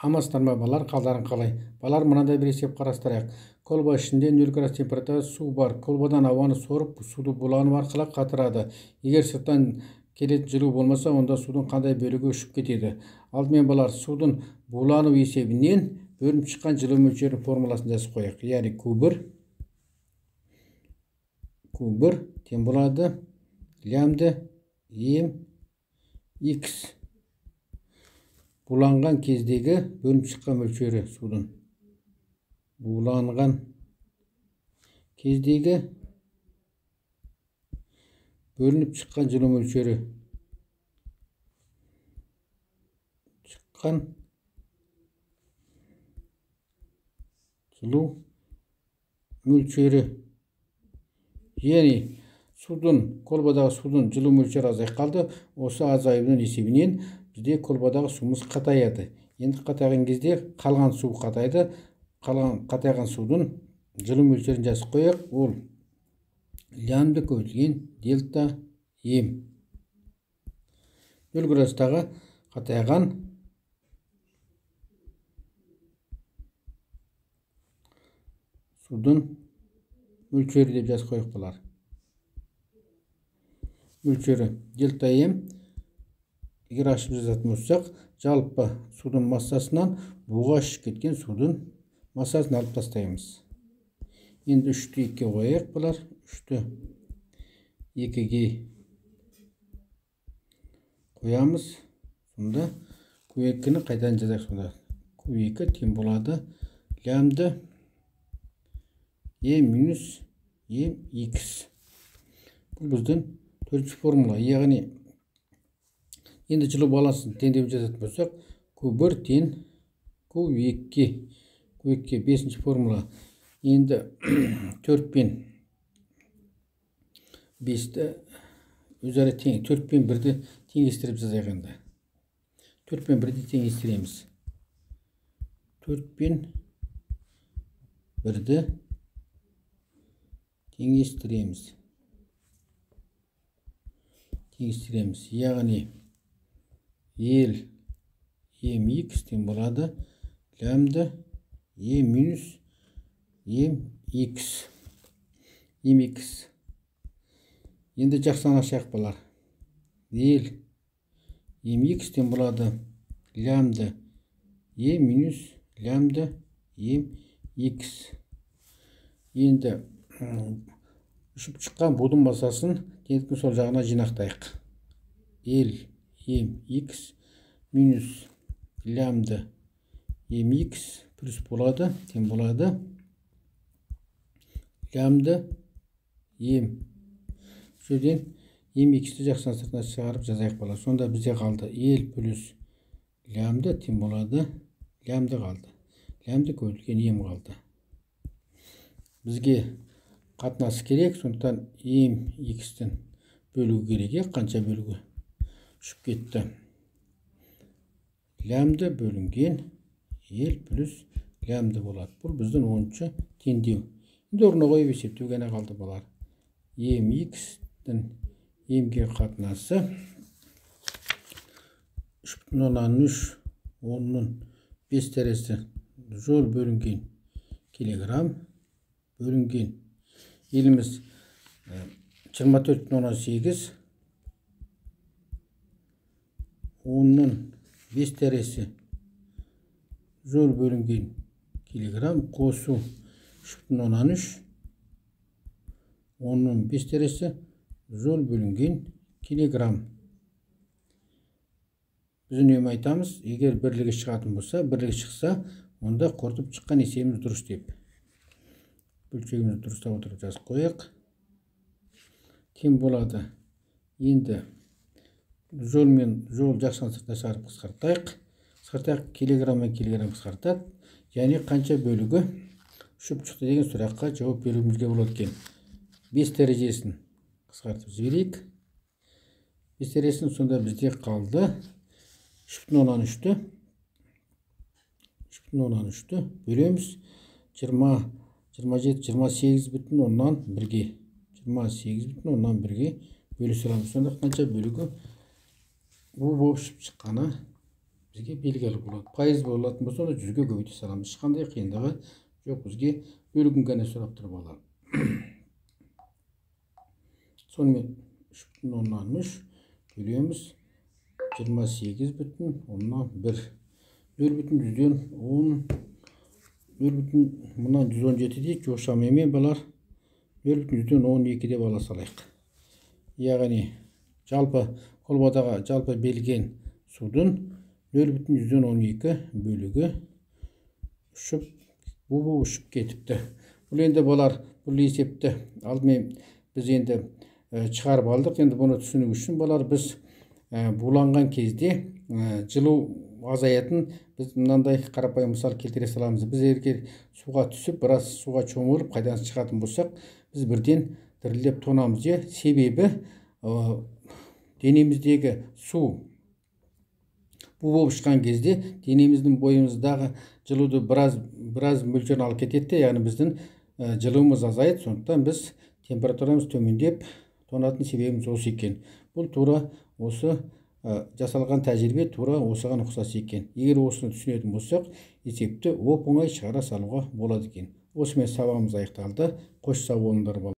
Амансыздар ма, балалар, қалдарың қалай? Балалар, мынандай бір есеп қарастырайық. Колба ішінде 0 градус температурада су бар. Колбадан ауаны сорып, суды булану арқылы қатырады. Егер сырттан келетін жылу болмаса, онда судың қандай бөлігі ұшып кетеді? Алдымен, балалар, судың булану есебінен бөлініп шыққан жылу мөлшерінің формуласын жазып қояйық. Яғни Q1 тең болады лямбда М X. Буланған кездегі бөлініп шыққан мөлшері судың. Буланған кездегі бөлініп шыққан жылу мөлшері. Шыққан жылу мөлшері. Яғни судың, колбадағы судың жылу мөлшері азайып қалды. Осы азаюдың есебінен бізде колбадағы суымыз қатаяды. Енді қатайған кезде қалған су қатайды. Қалған қатайған судың жылу мөлшерін жазып қояйық. Ол лямбда көбейтілген дельта М. 0 градустағы қатайған судың мөлшері деп жазып қояйық, балалар. Мөлшері дельта М. Егер ашып жазатын болсақ, жалпы судың массасынан буға ұшып кеткен судың массасын алып тастаймыз. Енді 3-ті 2-ге қояйық, балалар. 3-ті 2-ге қоямыз. Сонда Q2-ні қайдан жазайық сонда? Q2 тең болады лямбда Е минус Mx. Бұл біздің төртінші формула. Яғни енді жылу балансын теңдеу жазатын болсақ, Q1 тең Q2-ге. Q2-ге бесінші формула. Енді 4 пен 5-ті өзара тең, 4 пен 1-ді теңестіріп жазайық енді. 4 пен 1-ді теңестіреміз. 4 пен 1-ді теңестіреміз. Теңестіреміз. Яғни L Mx тең болады лямбда Е минус Mx. Mx. Енді жақсы ашайық, балалар. L Mx тең болады лямбда Е минус лямбда Mx. Енді ұшып шыққан будың массасын теңдіктің сол жағына жинақтайық. L Mx минус лямбда Mx плюс болады, тең болады лямбда М. Бұл жерден Mx-ті жақсы сыртына шығарып жазайық, балалар. Сонда бізде қалды L плюс лямбда тең болады лямбда қалды. Лямбда көбейтілген М қалды. Бізге қатынасы керек, сондықтан Mx-тің бөлігі керек. Қанша бөлігі ұшып кетті? Лямбда бөлінген L плюс лямбда болады. Бұл біздің 10-шы теңдеу. Енді орнына қойып есептеу ғана қалды, балалар. Mx-тің М-ге қатынасы 3,3 10-ның 5 дәрежесі жол бөлінген килограмм бөлінген еліміз 24,8 10-ның 5 дәрежесі жол бөлінген килограмм қосу 3,3 10-ның 5 дәрежесі жол бөлінген килограмм. Біз үнемі айтамыз, егер бірлігі шығатын болса, бірлігі шықса, онда қорытып шыққан есебіміз дұрыс деп. Бөлшегімізді дұрыстап отырып жазып қояйық. Тең болады. Енді жол мен жол жақсы сыртына шығарып қысқартайық. Қысқартайық, килограмм мен килограмм қысқартады. Және қанша бөлігі ұшып шықты деген сұраққа жауап беруімізге болады екен. 5 дәрежесін қысқартып жіберейік. 5 дәрежесін, сонда бізде қалды 3,3-ті. 3,3-ті бөлеміз 27, 28,1-ге. 28,1-ге бөле саламыз. Сонда қанша бөлігі бу болып ұшып шыққаны бізге белгілі болады. Пайыз болатын болса, оны 100-ге көбейте саламыз. Ешқандай қиындығы жоқ, бізге бөлігін ғана сұрап тұр балалар. Сонымен 3,3 бөлеміз 28,1. 0,110, 0,117 дейді, жоқ, шамамен балалар 0,12 деп ала салайық. Яғни жалпы колбадаға жалпы берілген судың 0,12 бөлігі ұшып, бу ұшып кетіпті. Бұл енді балалар, бұл есепті алдымен біз енді шығарып алдық. Енді бұны түсіну үшін балалар, біз буланған кезде жылу азаятын біз мынандай қарапайым мысал келтіре саламыз. Біз егер суға түсіп, біраз суға шомылып, қайдан шығатын болсақ, біз бірден дірілдеп тонамыз. Себебі денеміздегі су бу болып шыққан кезде денеміздің бойымыздағы жылуды біраз мөлшерін алып кетеді, яғни біздің жылуымыз азаяды. Сондықтан біз температурамыз төмендеп тонатын себебіміз осы екен. Бұл тура осы жасалған тәжірибе тура осыған ұқсас екен. Егер осыны түсінетін болсақ, есепті оп-оңай шығара салуға болады екен. Осымен сабағымыз аяқталды. Қош сау болыңдар.